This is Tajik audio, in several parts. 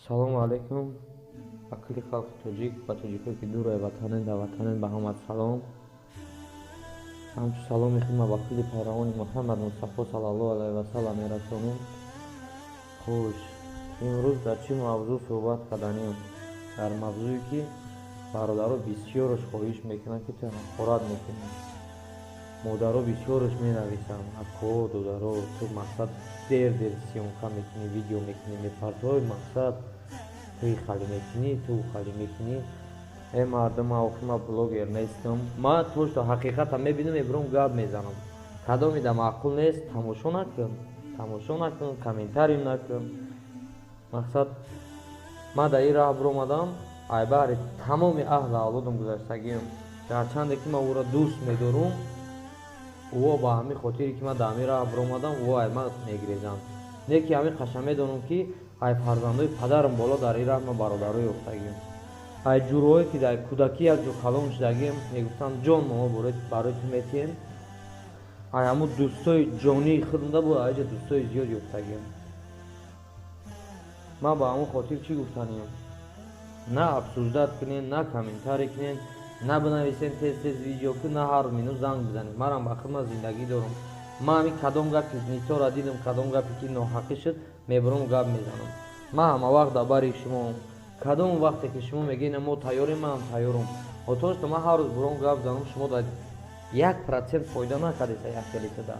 Салому алайкум ба кулли халқи тоҷик, ба тоҷикое ки дураи ватанен, дар ватанен, ба ҳамат салом. Ҳамчун саломи хидма ба кулли пайравони Муҳаммад Мустафо саллаллоҳу алайҳи васаллам мерасонем. Хуш, имрӯз дар чӣ мавзӯъ суҳбат карданем? Дар мавзӯе ки бародаро бисёрш хоҳиш мекунанд, ки ту ҳақорат мекунӣ. Модаро бисёрш менависанд: ако, додаро, ту мақсад дер дер съёмка мекунӣ, видео мекунӣ, мепартои, мақсад ту хали мекунӣ, ту хали мекунӣ. Э мардум, ман охир ман блогер нестам. Ман то что ҳақиқата мебинам, мебурам, гап мезанам. Кадоме да маъқул нест, тамошо накун, тамошо накун, комментарий накун. Мақсад ман дар ин раҳ биромадам, ай баҳри тамоми аҳлу авлодам гузаштагиам. Гарчанде ки ман ӯро дӯст медорум, ӯо ба ҳамин хотире ки ман дар ҳамин раҳ биромадам, ӯо ай ман мегирезанд. Не ки ҳамин қаша медонам, ки ай фарзандои падарам боло дар ин раҳ ман бародаро ёфтагиам. Ай ҷурҳое ки дар кӯдакӣ якҷо калон шудагием, мегуфтанд: ҷон, мо барои ту метиҳем. Ай ҳамун дӯстои ҷонии худмда буд, айҷа дӯстои зиёд ёфтагиам. Ман ба ҳамон хотир чӣ гуфтаниям? На обсуждать кунен, на комментарий кунен, на бинависен тез тез видео ку, на ҳар минут занг бизанед. Марам ба худ ман зиндагӣ дорам. Ман ҳамин кадом гапи нитора дидам, кадом гапе ки ноҳақӣ шуд, мебурам, гап мезанам. Ман ҳама вақт дар бари шумоам. Кадом вақте ки шумо мегӯед, мо тайёрем, манам тайёрам. То что ман ҳар рӯз буром гап занам, шумо дар 1% фоида накардеса як хелитада.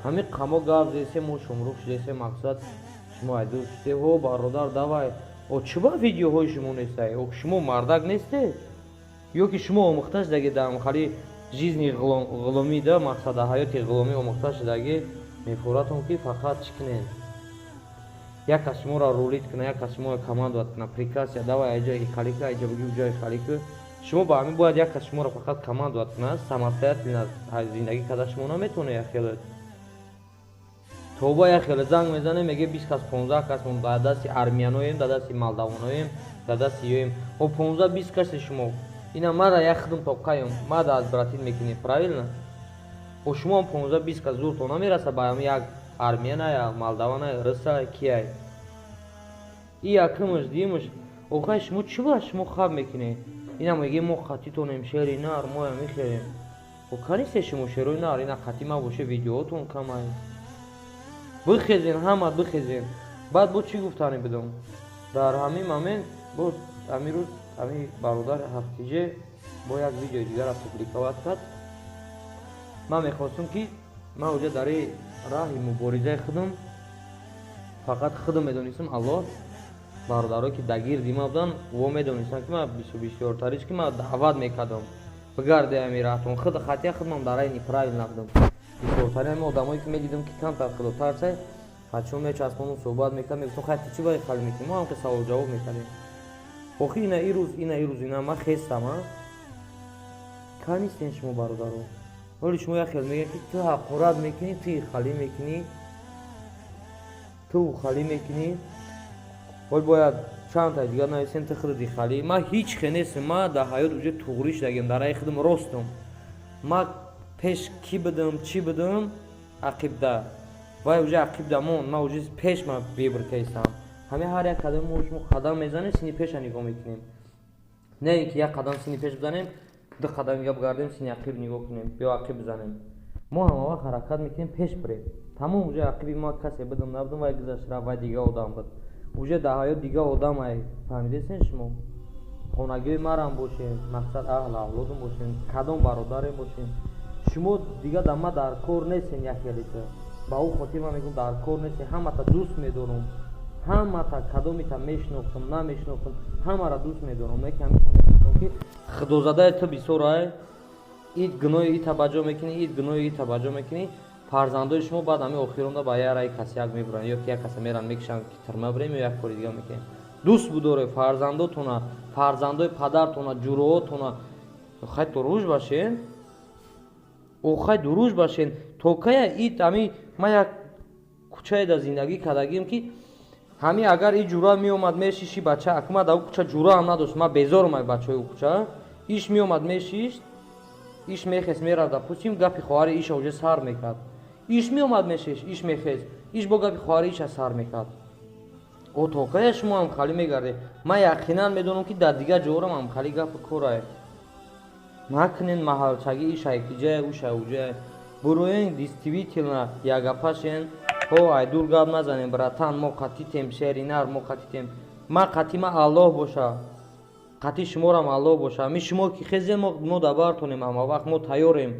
Ҳамин қамо гап зесем, мо шумрук шудесем, мақсад шумо айдур шуде. Ҳо бародар, давай. О чӣ ба видеоҳои шумо нестай? О шумо мардак нестед? Ё ки шумо омӯхта шудаги дар хали жизни ғуломӣ да, мақсад дар ҳаёти ғуломӣ омӯхта шудаги, мефуратон ки фақат чӣ кунед? Як кас шуморо рулить куна, як кас шуморо командовать куна, приказ я давай, айҷа ихалика, айҷа буги, ҷои халика. Шумо ба ҳамин бояд як кас шуморо фақат командовать куна, самостоятельно зиндагӣ карда шумо наметавонед. Як хеле тоба, як хеле занг мезане, меге: 20 кас, 15 кас мо дар дасти армияноем, дар дасти молдавоноем, дар дасти ёем. О 15-20 касе шумо ина мара як хидм тоқаем, мада аз братин мекунем, правильно? О шумо 15-20 кас зуртон намераса ба ҳамин як армияная, молдаваная, рыса, кияй. И якумаш, дуюмаш, охай шумо чӣ ба шумо хаб мекунед? Ина меге: мо қатитонем, шери нар, моя мехерем. О канисте шумо шерои нар, ина қати ма боше, видеоотон камай. Бихезен, ҳама бихезен. Баъд бо чӣ гуфтане бидом? Дар ҳамин момент бо ҳамин рӯз ҳамин бародар ҳафтиже бо як видеои дигара публиковать кард. Ман мехостам, ки ман оҷа дар раҳи муборизаи худам фақат худам медонистам, Аллоҳ, бародарое ки дар гирди ма буданд, во медонистанд, ки ман бисёртариш ки ман даъват мекардам: бигарде ҳамин раҳтон худ, хатия худмам дар раи неправильно будам. Бисёртари ҳамин одамое ки медидам, ки камтар худотарсай, ҳачон мечаспонум, суҳбат мекард, мегуфтам: хай, ту чӣ ба хали мекунӣ? Мо ҳам ки савол ҷавоб мекардем. Охи ина ирӯз, ина ирӯз, ина ман хестам, а ка нистен шумо, бародаро. Ҳоли шумо як хел мегӯяд, ки ту ҳақорат мекунӣ, ту халӣ мекунӣ, ту халӣ мекунӣ. Ҳол бояд чандта дигар нависем: ту худати халӣ. Ман ҳеҷ хе нестам. Ман дар ҳаёт уже туғрӣ шудагиам, дар раи худам ростум. Ман пеш кӣ будам, чӣ будам, ақибда вай уже ақибда мон, ман уже пеш ма выбор кардам. Ҳамин ҳар як қадами мо шумо қадам мезанем, сини пеша нигоҳ мекунем, не ин ки як қадам сини пеш бизанем, ду қадам дига бигардем, сини ақиб нигоҳ кунем, ё ақиб бизанем. Мо ҳама вақт ҳаракат мекунем пеш бирем, тамом. Уже ақиби ма касе будам, набудам, вай гузашт, рафт, вай дига одам буд, уже дар ҳаёт дига одам ай. Фаҳмидесен? Шумо хонагиҳои марам бошем, мақсад аҳл авлодам бошем, кадом бародарем бошем, шумо дига дар ма дар кор нестен. Як хелита ба ӯ хотир ман мегӯм: дар кор нестен. Ҳамата дӯст медорум, ҳамата, кадомита мешинохтам, намешинохтам, ҳамаро дӯст медорам. Не ки худозадаи ту бисёр ай, ид гуноҳи ита ба ҷо мекунӣ, ид гуноҳи ита ба ҷо мекунӣ. Фарзандои шумо баъд ҳамин охиронда ба як раи каси як мебуранд, ё ки як каса меранд, мекушанд, ки тирма бирем, ё як кори дига мекунем. Дӯст будоре фарзандотона, фарзандои падартона, ҷуроотона. Хай, дуруж башен, охай, дуруж башен. То кая ид ҳамин? Ман як кӯчае дар зиндагӣ кардагием, ки ҳамин агар и ҷура меомад, мешиши бача, акма дар кӯча ҷураам надошт, ман безорум ай бачаҳои кӯча. Иш меомад, мешишт, иш мехест, мерафт, допустим, гапи хоҳари иша уже сар мекард. Иш меомад, мешиш, иш мехест, иш бо гапи хоҳари иша сар мекард. О токая шумо ҳамхалӣ мегардед. Ман яқинан медонам, ки дар дигар ҷоҳорам ҳамхалӣ гапу корае. Накунен маҳалчагӣ, ишай киҷае, ушай уҷае. Буроен, действительно ягапашен. Ҳо, ай дур гап назанем, братан, мо қатитем, шери нар, мо қатитем. Ма қати ма Аллоҳ боша. Қати шуморам Аллоҳ боша. Ми шумо ки хезем, мо дар бартонем ҳама вақт, мо тайёрем.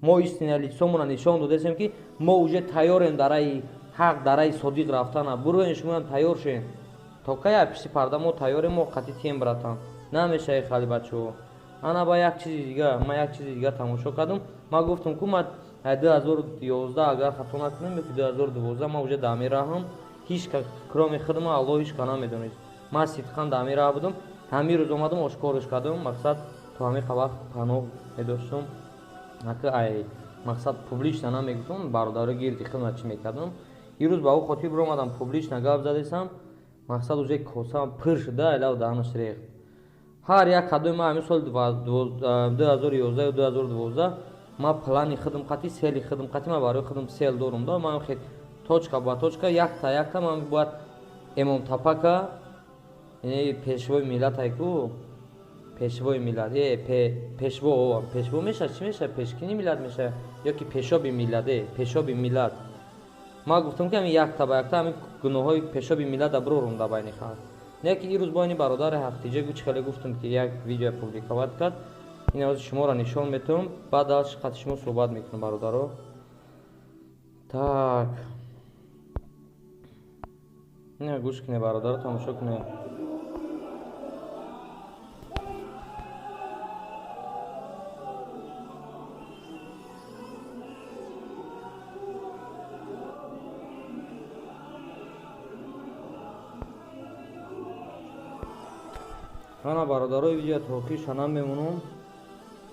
Мо истина лицомона нишон додесем, ки мо уже тайёрем дар раи ҳақ, дар раи содиқ рафтана. Буроен, шумоам тайёр шен. То кай ай пишти парда мо тайёрем, мо қатитем, братан. Намешавӣ хали бачаҳо. Ана ба як чизи дига, ман як чизи дига тамошо кардам. Ман гуфтам, ку ман 2011, агар хато накунем, ёки 2012, ман уже дар мераҳам. Ҳеч ка кроме худма Аллоҳ ҳеч ка намедонист. Ман сидқан дар мераҳ будам. Ҳамин рӯз омадам, ошкорш кардам. Мақсад, то ҳамин вақт паноҳ медоштам. Ака ай мақсад публично намегуфтам, бародаро гирди хидмат чӣ мекардам. Ирӯз ба ӯ хотир биромадам, публично гап задесам. Мақсад, уже косам пир шуда, айлав даҳанаш рехт. Ҳар як кадои ман ҳамин соли 2011 ё 2012 ман плани худам қати, сели худам қати, ман барои худам сел дорум да. Ман хел точка ба точка, якта якта ман бояд Эмомтапака, яъне пешвои миллат айку, пешвои миллат, пешво, пешво меша, чӣ меша, пешкини миллат меша ё ки пешоби миллат, пешоби миллат. Ман гуфтам, ки ҳамин якта ба якта ҳамин гуноҳҳои пешоби миллата бирорум дар байни халқ. Не ки ирӯз бо ини бародари ҳақтиҷа гу чӣ хеле гуфтам, ки як видео публиковать кард. Ин ҳозир шуморо нишон метавам, баъд аз қати шумо суҳбат мекунам, бародаро. Так, ина гӯш кунед, бародаро, тамошо кунед. Ана бародарои, видео то охирша намемонам.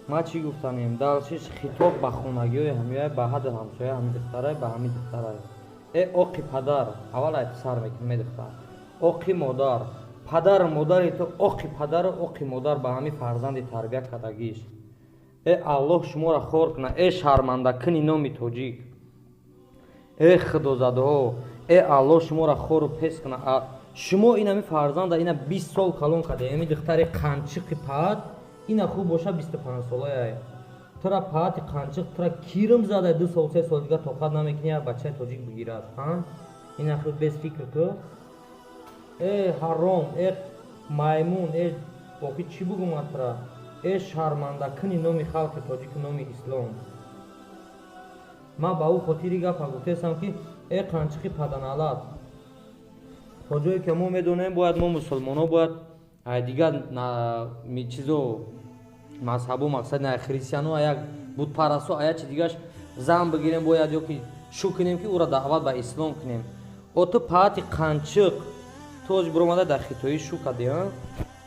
Ман чӣ гуфтанем? Дальшиш хитоб ба хонагиҳои ҳамёя, ба ҳадди ҳамсоя, ҳами духтарай, ба ҳами духтарай. Э оқи падар, аввал ай писар мекунам, э духтар. Оқи модар, падару модари ту, оқи падару оқи модар ба ҳами фарзанди тарбия кардагиш. Э Аллоҳ шуморо хор кунад, э шармандакуни номи тоҷик. Э худозадаҳо, э Аллоҳ шуморо хору пес кунад. Шумо ин ҳами фарзанда ина 20 сол калон карда, ҳами духтари қанчиқи паат, ина хуб боша 25 солая. Тура паати қанчиқ тура кирм зада, 2 сол, 3 сол дига тоқат намекунӣ, як бачаи тоҷик бигирад, ҳа? Ина худ без фикр ку. Э ҳаром, э маймун, э боқӣ чӣ бугум тура? Э шармандакуни номи халқи тоҷик, номи ислом. Ман ба ӯ хотири гапа гуфтаестам, ки э қанчиқи паданалат. То ҷое ки мо медонем, бояд мо мусулмонҳо бояд ай дигар чизо мазҳабу мақсад на христиано, як бутпарасто, ая чи дигаш зан бигирем бояд ё ки шу кунем, ки ӯро даъват ба ислом кунем. О ту паати қанчиқ, ту ҳозир биромада дар хитоӣ шу кардӣ, а?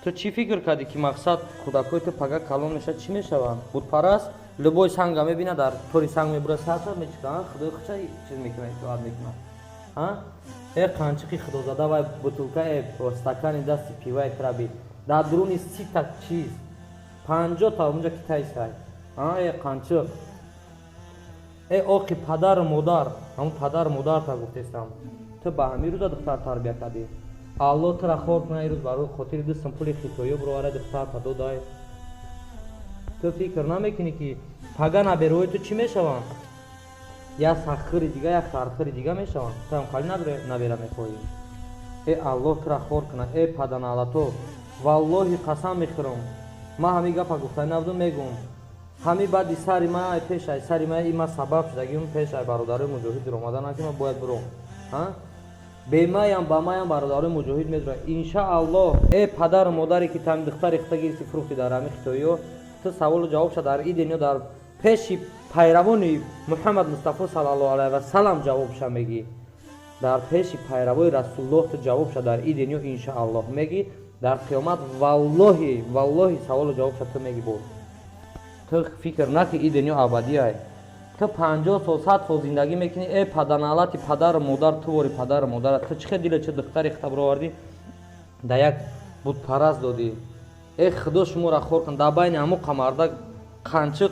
Ту чӣ фикр кардӣ, ки мақсад кӯдакҳои ту пага калон мешавад, чӣ мешаванд? Бутпараст любой санга мебинад, дар тори санг мебурад, сарсар мечика, худои худша чиз мекунад, итоат мекунад. А? Э қанчиқи худозада, вай бутылка, э стакани дасти пиваи траби. Дар дуруни 30-та чиз, 50-та унҷа китайсай. А, э қанчиқ. Э оқи падару модар, ҳамун падару модарта гуфтестам. Ту ба ҳамин рӯза духтар тарбия кардӣ. Аллоҳ тура хор кунад, ирӯз барои хотири 2 сум пули хитоиё бировара духтарта додай. Ту фикр намекунӣ, ки пага набераҳои ту чӣ мешаванд? Як саххири дига, як хархири дига мешаванд. Ту ҳам хали набера мехоҳӣ. Э Аллоҳ тура хор кунад, э паданалато. Валлоҳи қасам мехӯрам. Ман ҳамин гапа гуфта набудам, мегӯм. Ҳамин баъди сари ман, ай пеш ай сари ман, ин ман сабаб шудагим пеш ай бародарои муҷоҳид омадан, ки ман бояд биром. Ҳа? Бемаям ба маям бародарои муҷоҳид медурад. Иншааллоҳ, э падару модаре ки тами духтари хита гирифти фурӯхти дар ҳамин хитоиё, ту саволу ҷавобша дар ин дунё дар пеши пайравони Муҳаммад Мустафо саллаллоҳу алайҳи васаллам ҷавобша мегӣ. Дар пеши пайравои Расулуллоҳ ту ҷавобша дар ин дунё иншааллоҳ мегӣ. Дар қиёмат валлоҳи, валлоҳи саволу ҷавобша ту мегӣ боз. Ту фикр наки ин дунё абадиай. Ту 50 сол, 100 сол зиндагӣ мекунӣ, э паданалати падару модар, ту вори падару модара, ту чӣ хел дила чӣ духтари хита бировардӣ, дар як бутпараст додӣ. Э худо шуморо хор кун, дар байни ҳамун қамарда қанчиқ,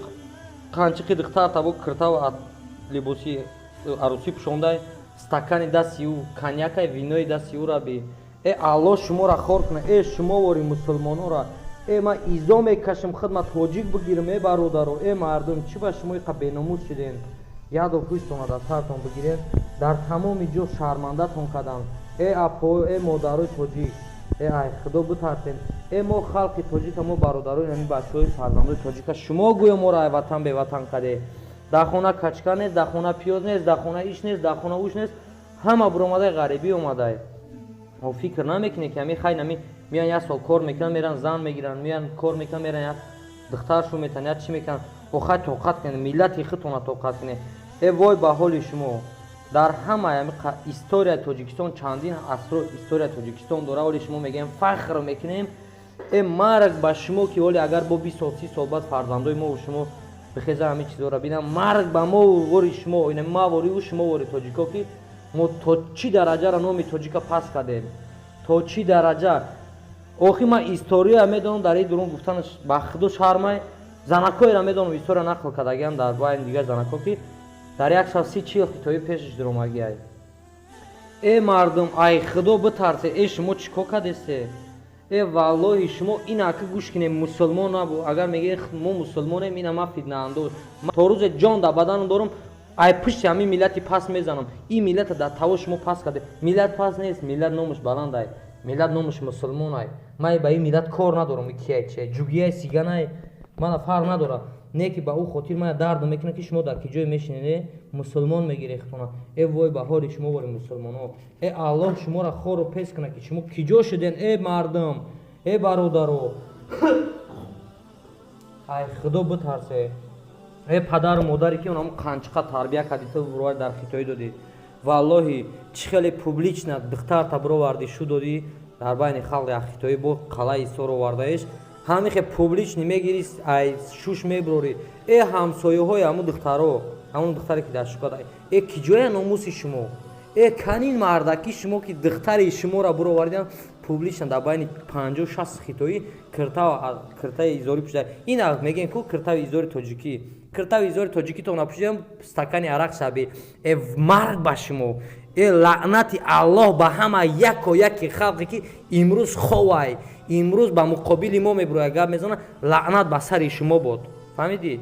қанчиқи духтарта бо киртаву либоси арӯсӣ пӯшондай, стакани дасти ӯ, коньякай, винои дасти ӯра би. Э, Аллоҳ шуморо хор кунад. Э, шумо вори мусулмонора. Э, ман изо мекашам, хидмат тоҷик бигирам. Э, бародаро, э, мардум, чӣ ба шумо иқа беномус шудем? Ядо пӯстона дар сартон бигирем. Дар тамоми ҷо шармандатон кардам. Э, апо, э, модарои тоҷик, э, ай худо битарсем. Э, мо халқи тоҷика, мо бародарои ҳамин бачаҳои фарзандои тоҷика, шумо гӯё моро ай ватан беватан каде. Дар хона качка нест, дар хона пиёз нест, дар хона иш нест, дар хона уш нест. Ҳама буромадай, ғарибӣ омадай. Фикр намекунед, ки ами хай нами меян, як сол кор мекунан, меран, зан мегиранд, меян, кор мекунан, меран, як духтаршу метан, як чӣ мекунанд. Хай, тоқат кунед, миллати худтона тоқат кунед. Э, вой ба ҳоли шумо! Дар ҳамаи ами историяи Тоҷикистон, чандин асро историяи Тоҷикистон дора, оли шумо мегӯем, фахр мекунем. Э, марг ба шумо, ки оли агар бо 20 сол, 30 сол баъд фарзандои мову шумо бихеза, ҳамин чизҳоро бинам, марг ба мо вори шумо, ина ма вориву шумо вори тоҷико, ки мо то чӣ дараҷаро номи тоҷика пас кардем, то чӣ дараҷа. Охи ман история медонам, дар ин дурун гуфтанаш ба худо шармай. Занакҳоеро медонам, история нақл кардагиам дар байни дигар занакҳо, ки дар як шаб 30-40 хитоӣ пешаш дуромагиай. Э, мардум, ай худо битарсе. Э, шумо чӣ кор кардесте? Э, валлоҳи, шумо ин ака гӯш кинем, мусулмон набу. Агар мегӯед, мо мусулмонем, ина ма фитнаандоз, то рӯзе ҷон дар баданам дорам, ай пушти ҳамин миллати пас мезанам. Ин миллата дар таво шумо пас карде. Миллат пас нест, миллат номаш баландай, миллат номаш мусулмонай. Ман ба ин миллат кор надорам, кияй, чия, ҷугияй, сиганай, мана фарқ надорад. Не ки ба ӯ хотир мана дард мекунад, ки шумо дар ки ҷое мешинед, мусулмон мегирехтона. Э, вой ба ҳоли шумо, вори мусулмонҳо! Э, Аллоҳ шуморо хору пес кунад, ки шумо киҷо шуден. Э, мардум, э, бародаро, ай худо битарсе. Э, падару модаре, ки онам қанчиқа тарбия кардӣ, ту бурова дар хитоӣ додӣ. Валлоҳи, чӣ хеле публично духтарта буровардӣ, шу додӣ дар байни халқ, як хитоӣ бо қалаи сор овардаеш, ҳамихе публично мегирӣ, ай шуш мебурорӣ. Э, ҳамсояҳои ҳамун духтаро, ҳамун духтаре, ки дар шука, э, ки ҷоя номуси шумо? Э, канин мардаки шумо, ки духтари шуморо буровардиам публично дар байни 50-60 хитоӣ, киртаи изорӣ пӯшида. Ина мегӯем ку киртаи изори тоҷикӣ, киртаи изори тоҷикитон напӯшидам, стакани арақ шаби. Э, марг ба шумо! Э, лаънати Аллоҳ ба ҳама яко яки халқе, ки имрӯз ховай, имрӯз ба муқобили мо мебурояд, гап мезанад. Лаънат ба сари шумо бод, фаҳмидӣ?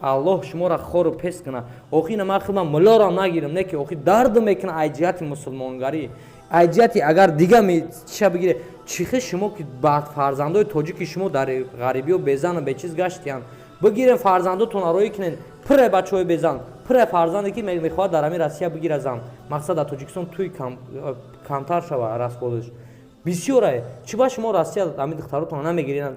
Аллоҳ шуморо хору пес кунад. Охи ина ман худман мулоро нагирам, не ки охи дард мекунад ай ҷиҳати мусулмонгарӣ, ай ҷиҳати агар дига чиша бигире. Чихе шумо, ки ба фарзандои тоҷики шумо дар ғарибиё безану бечиз гаштиянд, бигирем, фарзандотон роӣ кунен. Пуре бачаҳои безан, пуре фарзанде, ки мехоҳад дар ҳамин Россия бигира зан. Мақсад, дар Тоҷикистон туй камтар шава, расходаш бисёрае. Чӣ ба шумо Россия ҳамин духтаротон намегиред?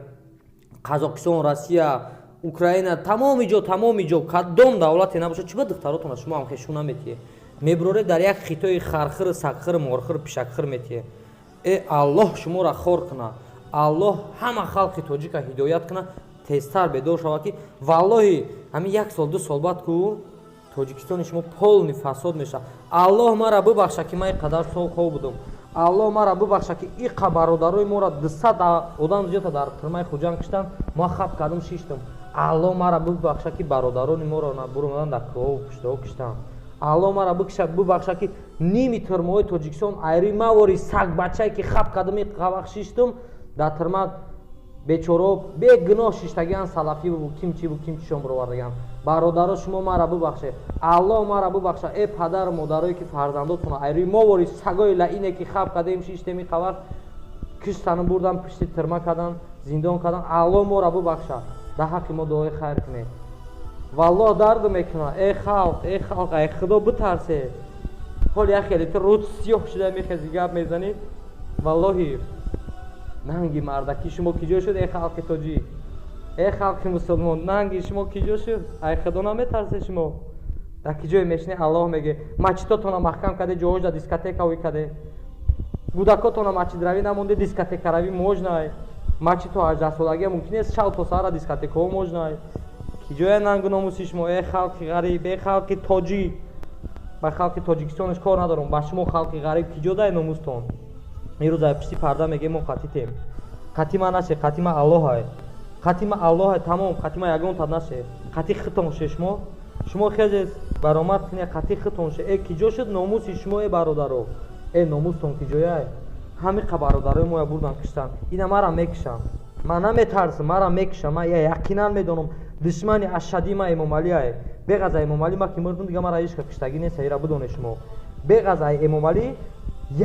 Қазоқистон, Россия, Украина, тамоми ҷо, тамоми ҷо, кадом давлате набошад, чӣ ба духтаротон шумо ҳам хешу наметиҳе? Мебуроред, дар як хитои хархир, сагхир, морхир, пишакхир метиҳе. Э, Аллоҳ шуморо хор кунад. Аллоҳ ҳама халқи тоҷика ҳидоят кунад, тезтар бедор шавад, ки валлоҳи, ҳамин як сол, 2 сол баъд ку Тоҷикистони шумо полный фасод мешавад. Аллоҳ мара бибахша, ки ман ин қадар сол хоб будам. Аллоҳ мара бибахша, ки иқа бародарои моро, 200 одам зиёда дар тирмаи Хуҷанд киштанд, ма хаб кардам, шиштам. Аллоҳ мара бибахша, ки бародарони моро буромадан дар кӯҳову пуштаҳо киштанд. Аллоҳ мара бибахша, ки ними тирмаҳои Тоҷикистон айри мавори сагбачае, ки хаб кардам, иқа шиштам дар тирма, бечорао бегуноҳ шиштагиан, салафиву кимчиву кимчишон буровардагиан. Бародаро, шумо мара бибахшед, Аллоҳ мара бибахша. Э, падару модарое, ки фарзандотона айрӯи мовори сагои лаине, ки хаб кардем, шиштем, иқа вақт киштану бурдан, пишти тирма кардан, зиндон кардан, Аллоҳ мора бибахша. Дар ҳаққи мо дуои хайр кунед. Валлоҳ, дард мекунад. Э, халқ, э, халқ, ай худо битарсе. Ҳол як хеле ту рӯз сиёҳ шуда мехези, гап мезанӣ. Валлоҳи, нанги мардаки шумо ки ҷо шуд? Э, халқи тоҷик, э, халқи мусулмон, нанги шумо ки ҷо шуд? Ай худо наметарсе шумо? Дар ки ҷое мешине, Аллоҳ меге, мачитотона маҳкам карде, ҷоҳошда дискотека ӯй каде, кӯдакотона мачидравӣ намонде, дискотекаравӣ можнай. Мачи то 18-солагия мумкин нест, шав то саҳара дискотекаҳо можнай. Ки ҷоя нангу номуси шумо, э, халқи ғариб, э, халқи тоҷик? Ба халқи Тоҷикистонаш кор надорам, ба шумо, халқи ғариб, ки ҷо дай номустон? Ирӯз ай пишти парда меге, мо қатитем. Қатӣ ма наше, қатӣ ма Аллоҳай, қатӣ ма Аллоҳай, тамом. Қатӣ ма ягонта наше, қатӣ хитон ше. Шумо хезе баромад куне, қатӣ хитон ше. Э, ки ҷо шуд номуси шумо, э, бародаро? Э, номустон ки ҷояй? Ҳамиқа бародарои моя бурдан, киштан. Ина мара мекишам, ман наметарсам, мара мекишам. Ман яқинан медонам, душмани ашаддии ма Эмомалиае. Беғаз ай Эмомалӣ ма ки мурдум, дига мара ҳеч ка киштагӣ нест. Ира бидонед шумо, беғаз ай Эмомалӣ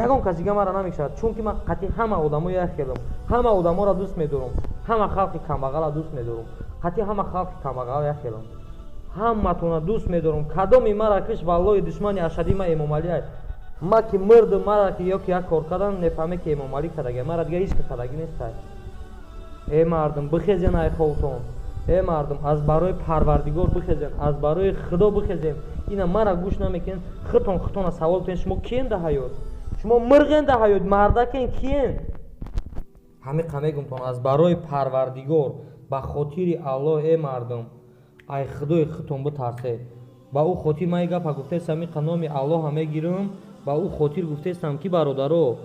ягон кас дига мара намекушад, чунки ман қатъи ҳама одамо як хелам, ҳама одаморо дӯст медорам, ҳама халқи камбағала дӯст медорам, қатъи ҳама халқи камбағал як хелам, ҳаматона дӯст медорам. Кадоми мара киш, валлои, душмани ашаддии ма Эмомалиае. Ма ки мурдум, мара ки ё ки як кор кардан, мефаҳме ки Эмомалӣ кадаги, мара дига ҳеч ка кадаги нестай. Э мардум, бихезен ай ховтон! Э мардум, аз барои Парвардигор бихезен, аз барои Худо бихезем. Ина мара гӯш намекунед, худтон худтона савол кунед: шумо киен да ҳаёт? Шумо мирғен да ҳаёт? Мардакен, киен? Ҳамиқа мегумтон, аз барои Парвардигор, ба хотири Аллоҳ, э мардум, ай Худои худтон битарсед. Ба ӯ хотир ман и гапа гуфтестам, иқа номи Аллоҳа мегирам, ба ӯ хотир гуфтестам, ки бародаро,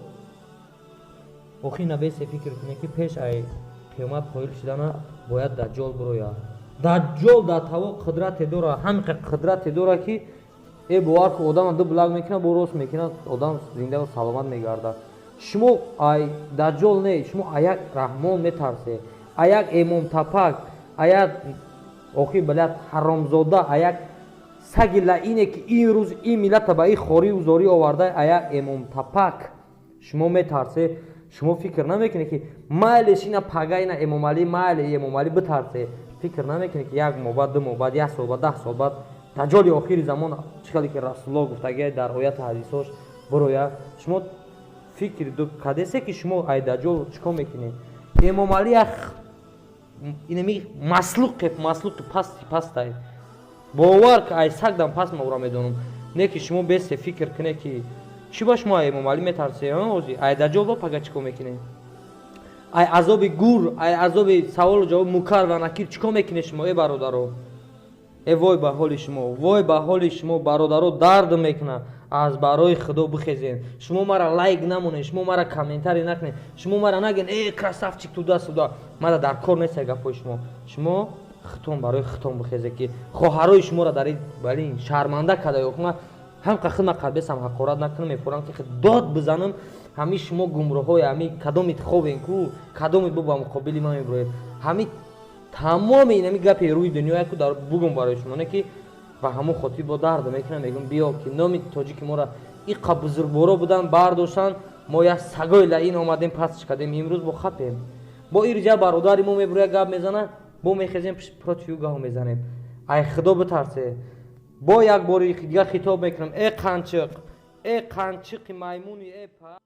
охир набесе фикр кунед, ки пеш ай қиёмат қоил шудана бояд Даҷҷол бирояд. Даҷҷол дар таво қудрате дора, ҳамиқа қудрате дора, ки э бовар ку, одама ду блак мекунад, бо рост мекунад, одам зиндаву саломат мегардад. Шумо ай Даҷҷол не, шумо аяк Раҳмон метарсед, аяк Эмомтапак, аяк охи блядь ҳаромзода, аяк саги лаине, ки имрӯз ин миллата ба ин хорию зорӣ оварда, аяк Эмомтапак шумо метарсед. Шумо фикр намекунед, ки майлеш ина пага ина Эмомалӣ, майли Эмомалӣ битарсе, фикр намекунед, ки як моҳ баъд, 2 моҳ баъд, як сол баъд, 10 сол баъд Даҷҷоли охири замон, чӣ хеле ки Расулуллоҳ гуфтагия дар ояту ҳадисош, бироя. Шумо фикр кардесе, ки шумо ай Даҷҷол чӣ кор мекунед? Эмомалӣ як инами маслуқе, маслуқи пасти пастай, бовар ки ай сагдам пас ма ӯра медонам. Не ки шумо бесе фикр кунед, ки чӣ ба шумо ай Эмомалӣ метарсе, ози ай Даҷҷол ба пага чӣ кор мекунед? Ай азоби гур, ай азоби саволу ҷавоб, Мукар ва Накир чӣ кор мекунед шумо? Э бародаро, э вой ба ҳоли шумо, вой ба ҳоли шумо, бародаро, дард мекунад. Аз барои Худо бихезен. Шумо мара лайк намонед, шумо мара комментарий накунед, шумо мара нагӯед: «Э красавчик», туда сюда мара дар кор нест гапҳои шумо. Шумо хитон барои хитон бихезе, ки хоҳарои шуморо дар балин шарманда карда. Ёхма ҳамқа хидма қадбесам ҳақорат накунам, мепурам ки дод бизанам. Ҳами шумо гумроҳои ҳами кадомит хобен ку, кадомит бо ба муқобили ман мебироед? Ҳами тамоми инами гапи рӯи дунёя ку дар бугум барои шумо, не ки ба ҳамон хотир бо дард мекунам, мегӯм: биё, ки номи тоҷики моро иқа бузургворо будан, бардоштан, мо як сагои лаин омадем, пастш кардем. Имрӯз бо хапем, бо ирҷа бародари мо мебироя, гап мезана, бо мехезем, против ӯ гаҳо мезанем. Ай Худо битарсе. Бо як бори дига хитоб мекунам: э қанчиқ, э қанчиқи маймуни, э па.